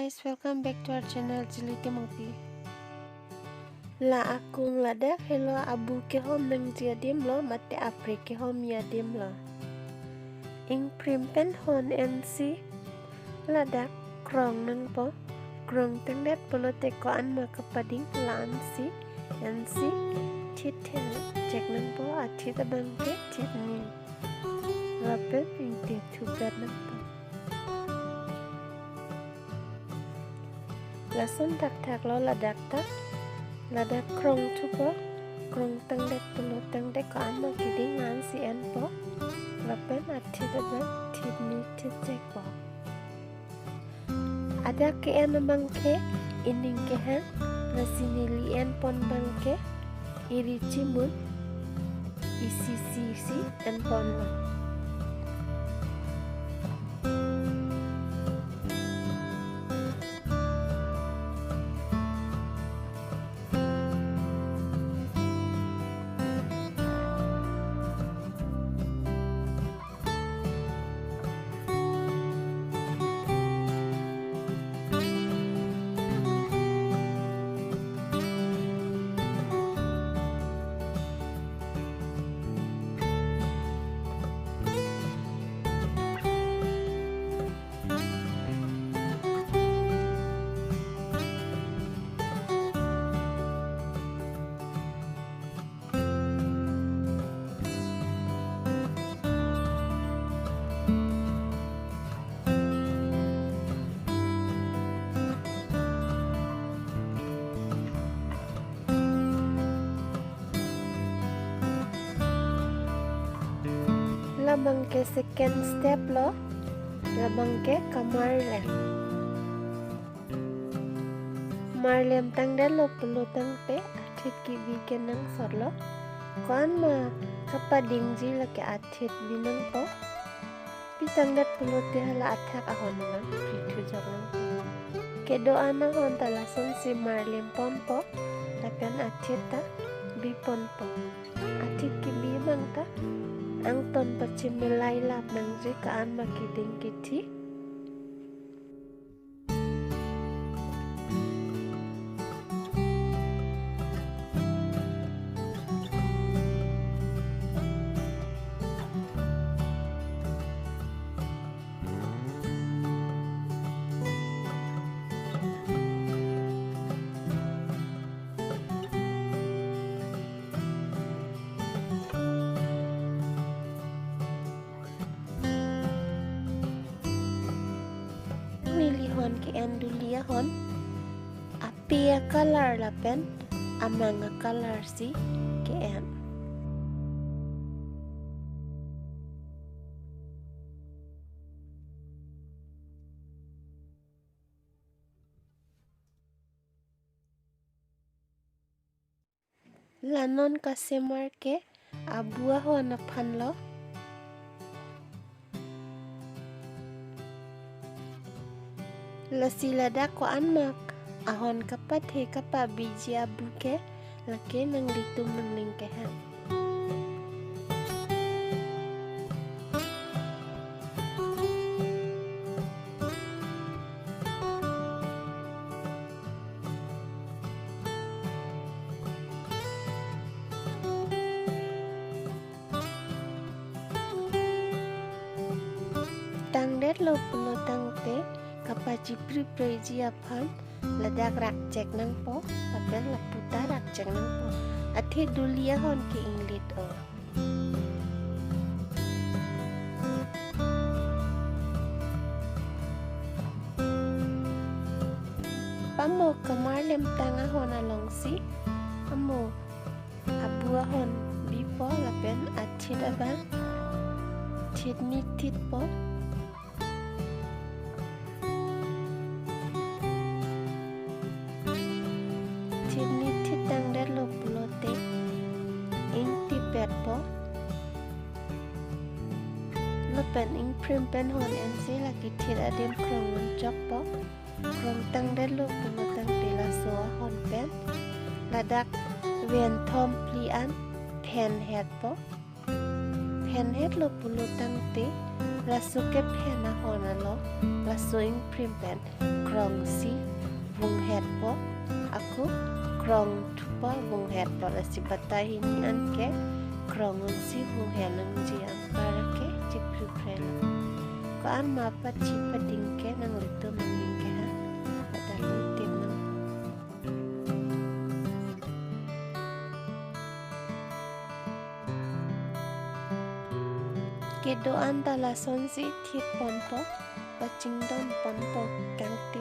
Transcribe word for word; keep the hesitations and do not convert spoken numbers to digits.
Guys, welcome back to our channel, Jili Timungpi. La akung ladak helo abu kehom nangji adim lo, mate apre kehomji adim lo. Ingprim pen hon ensi ladak krong nangpo, krong tangdet pulote ko-an ma kapading la-ansi ensi thit thekchek nangpo, athit abang ke thit ni. Lapen ingthe thupet nangpo. Lason thakthak lo ladak ta. Ladak krong thupo, krong tangdet pulo tangte ko-an ma kiding la-ansi enpo. Lapen athit abang thit ni thekchekpo. Adak ke-en abang ke ining kehang, lasi neli enpon abang ke iri chimun, isi isi si enpon abang. Labang ke second step lo, labang ke kamarlem. Marlem tangdetlo pulo tangte athit kebi kenangsotlo. Ko-an ma kapadingji lake athit bi nangpo. Pi tangdet pulote hala athak ahon abang pi thujok nangpo. Kedo-an ahon ta lasonsi marlem ponpo, lapen athit ta bi ponpo. Athit kebi abang ta angton pachimilai lap nangji, ko-an ma kiding kithi. Neli hon ke-en duli ahon, ape a-color lapen amang a-color si ke-en. La non kasemar ke abu ahon aphan lo. Lasi ladak ko-an ma ahon kapathe kapabiji abu ke lake nanglitum nangning kehang. Tangdetlo pulo tangte kapachipripreji aphan ladak rakchek nangpo, lapen lapu ta rakchek nangpo. Athe duli ahon ke inglit o. Pamo kamarlem tang ahon alongsi, amo abu ahon bipo lapen athit abang thit ni thitpo. Thit ni thit tangdetlo pulote ingtipetpo. Lapen ingprim pen hon ensi lake thit adim krong nangchokpo. Krong tangdetlo pulo tangte laso ahon pen ladak ven thom phli an phenhetpo. Phenhetlo pulo tangte laso kephen ahon along laso ingprim pen krongsi vunghetpo, ako krongthupa vunghetpo, lasi batai hini anke krongsi vunghet nangji anparke chipri prelo. Ko-an ma pachi pading ke nanglitum nangning ke ha. Pada litim nang. Kedo-an ta lasonsi thip ponpo, pachingdon ponpo kangti.